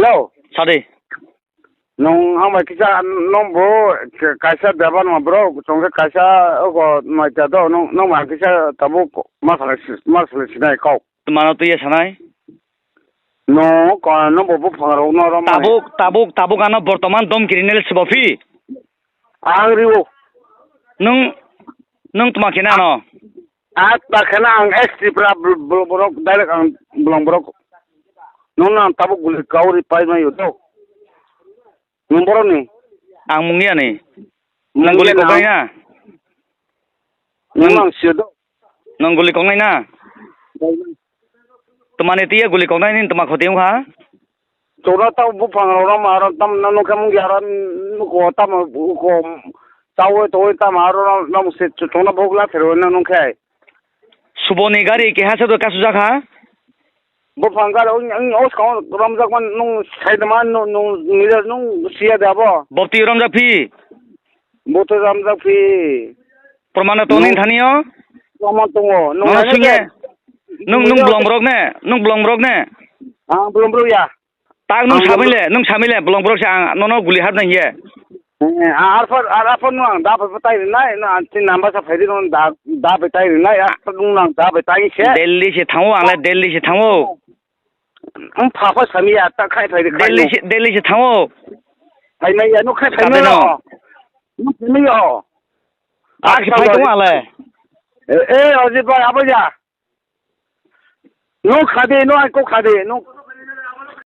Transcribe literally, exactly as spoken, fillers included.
Hello. Sadi. Nung ang bai kisa nung bo kaisa Debbarma bro, chwng khe kaisa ogo maita do, nung, nung bai kisa tabuk ma salai si-, ma salai sinai kok. Mano twi ya sanai? Nung ko, nung bo buphang rok no rom mani. Tabuk, tabuk, tabuk ano bortoman dom kiri nel sibo phi. Ang riwo. Nung, nung tuma khe na no? A ta khena ang ex Tripura bl-, bl-, borok, direct ang bolong borok. Nono ang tabuk guli kauri pai mayo do. Nung borok ni? Ang mungya ni. Nung guli koknai na? Nung ang sio do. Nung guli koknai na? Bai. Tuma ni tiya guli koknai ni tuma khoti wngkha? Chwla tamo buphang rok no ma aro tam no nokhe mung ya aro nuko tamo ko chawi towi tamo aro no se chwla bok la phero no nokhe. Suboni gari keha se do kasu jakha? Buphang gari ong ong os ko romjak man nung sai da man nung nung mila nung sia da bo. Bopti romjak phi? Boto romjak phi? Proman no toni thani o? Proman tongo. Nung nono sungye. Nung nung bolong borok ne? Nung bolong borok ne? Ah bolong borok ya. Tak nung samile, nung samile, bolong borok se ang nono guli hap nang ye. Arpor, arpor nung ang da bai tai rinai, no ang tin namba sa phaidi nung da, da bai tai rinai, arpor nung nang da bai tai se. Delhi se thango, ang le Delhi se thango. Ang pha pha sami ya, ta khai phaidi khai Delhi nung. Se, Delhi se thango. Phai nai ya, nung khai phai nai no. Nung phai nai yo. Tak se phai tongo ang le. Eh, eh, Ajit bhai, abo ya. Nung khadi, nung ai ko khadi, nung